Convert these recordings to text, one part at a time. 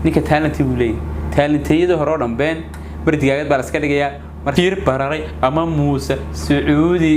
Ninka talent buu leeyahay, talentiyada hore oo dhan been mar digaagad baa la iska dhigayaa, mar jiir bararay ama Muuse Sacuudi.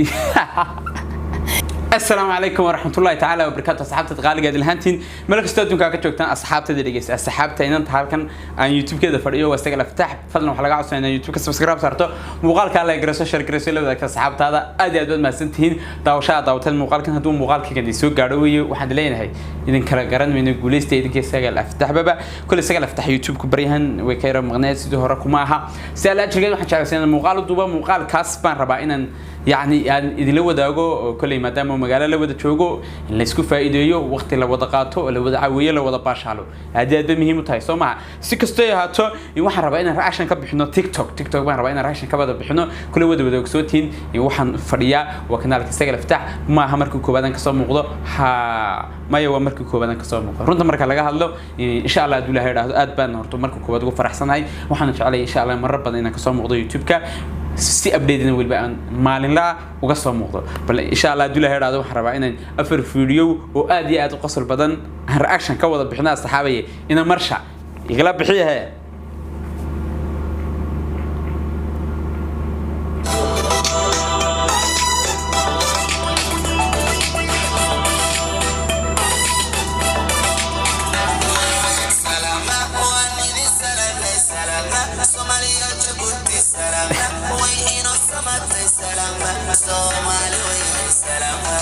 Asalaamu calaykum waraxmatullahi tacaala wabarakaatu. Asxaabta qaaliga lahaantiin, meel kastoo adduunka ka joogtaan, asxaabtada dhegeysta, asxaabta inanta halkan aan YouTube-keeda fadhiyo waa isaga Laftaax. Fadlan waxaa laga codsanaya inaad YouTube-ka subscribe saarto, muuqaalka la garayso, share garayso, la wadaagta asxaabtaada. Aad iyo aad baad mahadsantihiin daawashada daawateen muuqaalkan. Hadduu muuqaalkaygan soo gaadho weeye, waxaan leeyahay idin kala garan mayno, guuleysta idinka isaga Laftaaxbaba. Kule isaga Laftaax YouTube-ku baryahan way ka yara maqneed, sidii hore kuma aha. Si alla ajirgeed waxaan jeclaysan inaan muuqaal u duuba. Muuqaalkaas baan rabaa inaan yacni aan idinla wadaago oo kolley maadaama magaalo la wada joogo, in laysku faa'iideeyo, waqti la wada qaato oo la wada caweeyo, la wada baashaalo, aad iyo aad bay muhiim u tahay, soo maha? Si kastoo ay ahaato, waxaan rabaa inaan reaction ka bixino TikTok. TikTok baan rabaa inaan reaction ka wada bixino. Kule wada ogsootihiin, waxaan fadhiyaa waa kanaalka isaga Laftaax. Maaha markii koowaad aan kasoo muuqdo, ha maya, waa markii koowaad aan kasoo muuqdo runta marka laga hadlo. Insha Allah hadduu Ilaahay idhaahdo, aad baan horta marka koowaad ugu faraxsanahay. Waxaan jeclay insha Allah marar badan inaan kasoo muuqdo YouTube-ka, si update weliba aan maalinla uga soo muuqdo. Bal insha Allah hadduu Ilaahay idhaahdo, waxaan rabaa inaan 4 video oo aad iyo aad u qosol badan aan reaction ka wada bixino. Asxaabaye, ina marsha igala bixiyahe. Salama, waan idin salaamay, salama Soomaaliya, Jabuuti, salama way inoo samatay, salama Soomaali way, salama,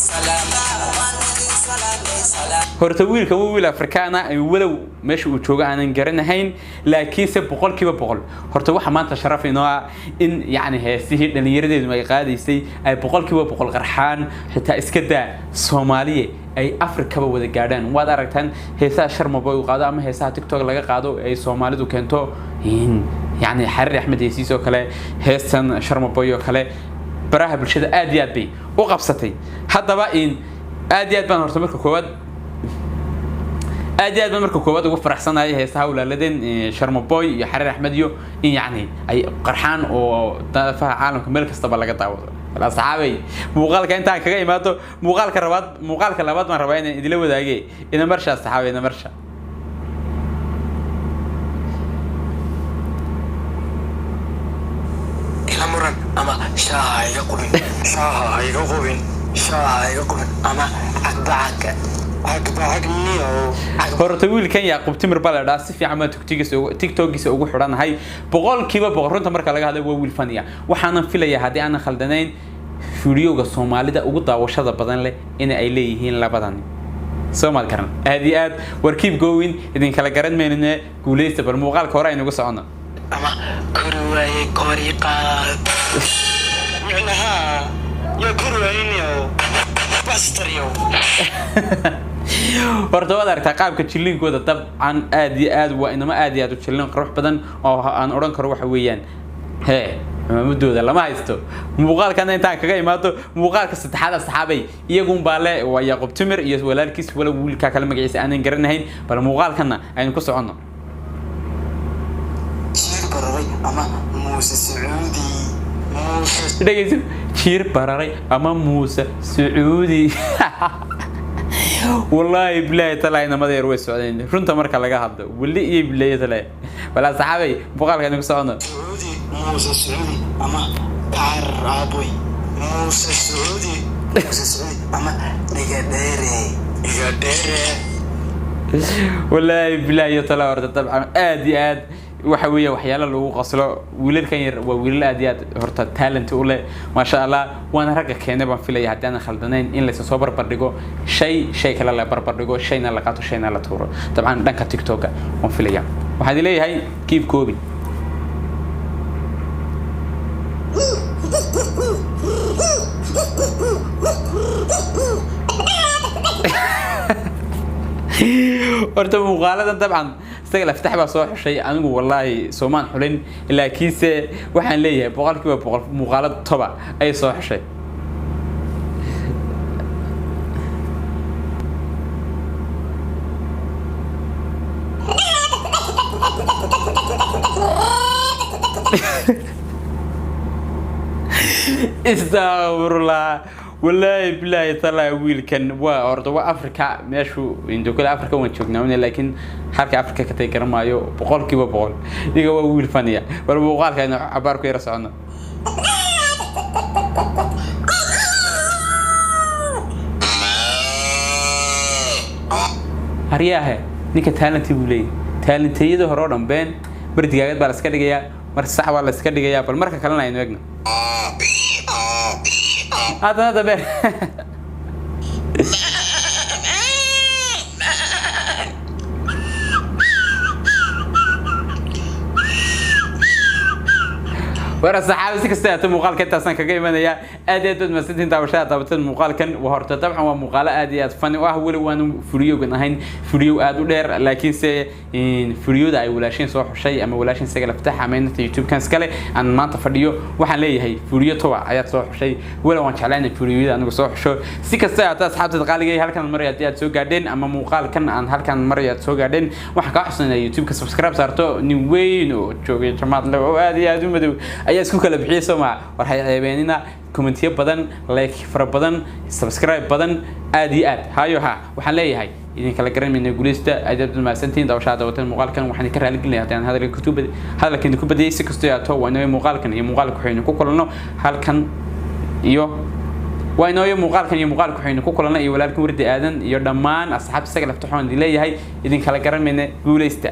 salama, waan idin salaamay, salama. Horta wiilka waa wiil Afrikaana, walow meesha uu joogo aanan garanahayn, laakiinse 100% horta waxa maanta sharaf inoo ah in yacni heesihii dhallinyaradeedu ay qaadaysay ay 100% qarxaan, xitaa iska daa Soomaaliya, ay Afrikaba wada gaadhaan. Waad aragtaan heesaha Sharmaba uu qaado ama heesaha TikTok laga qaado ay Soomaalidu keento, yacni Xariir Axmed heesiis oo kale, heestan Sharmaboy oo kale, baraha bulshada aad iyo aad bay u qabsatay. Haddaba in aad iyo aad baan horta marka koowaad aad iyo aad baan marka koowaad ugu faraxsanahay heesaha walaaladeen Sharmaboy iyo Xariir Axmed iyo in yacni ay qarxaan oo daafaha caalamka meel kastaba laga daawado. Bal asxaabay, muuqaalka intaan kaga imaado, muuqaalka rabaad, muuqaalka labaad baan rabaa inaan idila wadaage. Ina marsha asxaabay, ina marsha. Ila muran ama shaaha iga qubin, shaaha iga qubin, shaaha iga qubin ama cagbacagga cagbacagniyow. Horta wiilkan Yaaqub Timir baa la dhahaa. Si fiican baan TikTokiisa ugu xidhanahay. 100% runta marka laga hadlayo, waa wiil faniya. Waxaanan filayaa haddii aanan khaldanayn, fiidiyowga Soomaalida ugu daawashada badan leh in ay leeyihiin labadan. Soo maad garan? Aad iyo aad war, keep going, idin kala garan maynine, guuleysta. Bal muuqaalka hore aynugu socono. Ama kori waaye kori qaad micnaha yaa kori waayniyow bastaryow. Horta waad aragtaa qaabka jilliinkooda. Dabcan aad iyo aad waa inamo aad iyo aad u jillin qurux badan oo aan odhan karo waxa weeyaan hee cumaamadooda lama haysto. Muuqaalkana intaan kaga imaado, muuqaalka saddexaad asxaabay iyagun baa le, waa Yaaqub Timir iyo walaalkiis, walow wiilkaa kale magaciisa aanan garanahayn. Bal muuqaalkana aynu ku soconno. Jiir bararay ama Muuse Sacuudi, Muuse. Dhegeyso, jiir bararay ama Muuse Sacuudi. Wallaahi bilaahi talaahi, namada yar way socdeen runta marka laga hadlo, weli iyo bilaahi talaahi. Bal asxaabay, muuqaalka aynu ku soconno. Sacuudi, Muuse Sacuudi ama kacar aaboy, Muuse Sacuudi, Muuse Sacuudi ama dhiga dheere, dhiga dheere. Wallaahi bilaahi iyo talaa, horta dabcan aad iyo aad waxa weeye waxyaalo lagu qoslo. Wiilalkan yar waa wiilal aad iyo aad horta talent u leh, maasha Allah, waana ragga keenay baan filaya haddii aanan khaldanayn in laysa soo barbardhigo shay shay kale la barbardhigo, shayna la qaato, shayna la tuuro. Dabcan dhanka TikToka waan filaya. Waxaan leeyahay keep going. Horta muuqaaladan dabcan isaga Laftax baa soo xushay, anigu wallaahi soomaan xulin, laakiinse waxaan leeyahay 100% muuqaalo toba ayay soo xushay. Istaqfirullah. Wallaahi bilaahi talaa, wiilkan waa horta waa Africa meeshu indokale Africa waan joognaa, laakiin halka Africa ka tagi garan maayo. 100% iga waa wiil faniya. Bal muuqaalka aynu cabaar ku yara socono. Haryaahe, ninka talenti buu leeyahay. Talentiyada hore oo dhan been. Mar digaagad baa la iska dhigayaa, mar sax baa la iska dhigayaa. Bal marka kalena aynu eegno haddana dabeer. War asxaabi, si kasta ahaatee muuqaalka intaasaan kaga imanayaa. Aad iyo aad baad mahadsantihiin daawashada daawateen muuqaalkan. Waa horta dabcan waa muuqaalo aad iyo aad funny u ah. Weli waanu furiyowgan ahayn furiyow aad u dheer, laakiinse furiyooda ay walaashiin soo xushay ama walaashiin isaga laftax ama inta YouTube-kan iskale aan maanta fadhiyo, waxaan leeyahay furiyo toba ayaad soo xushay. Weli waan jeclaa inay furiyooda anigu soo xusho. Si kasta ahaatee, asxaabtada qaaliga, halkan maray haddii aad soo gaadheen ama muuqaalkan aan halkan maray aad soo gaadheen, waxaan kaa xusanaya YouTube-ka subscribe saarto. Nin weyn oo joogay jamaad leh oo aad iyo aad u madow ayaa isku kala bixiyay, soo maa? War hay ceebeenina. Commentiyo badan, like fara badan, subscribe badan, aad iyo aad hayo. Ha, waxaan leeyahay idin kala garan mayna, guuleysta. Aad aad mahadsantihiin daawashada daawateen muuqaalkan. Waxaan ka raali gelinaya haddii aan hadalka idinku badiyay. Si kastoo ahaato, waa inoo muuqaalkan iyo muuqaalka waxaynu ku kulanno halkan iyo waa inooyo muuqaalkan iyo muuqaalka waxaynu ku kulanno iyo walaalkan Wardi Aadan iyo dhammaan asxaabta isaga laftaxoon idin leeyahay, idin kala garan mayna, guuleysta.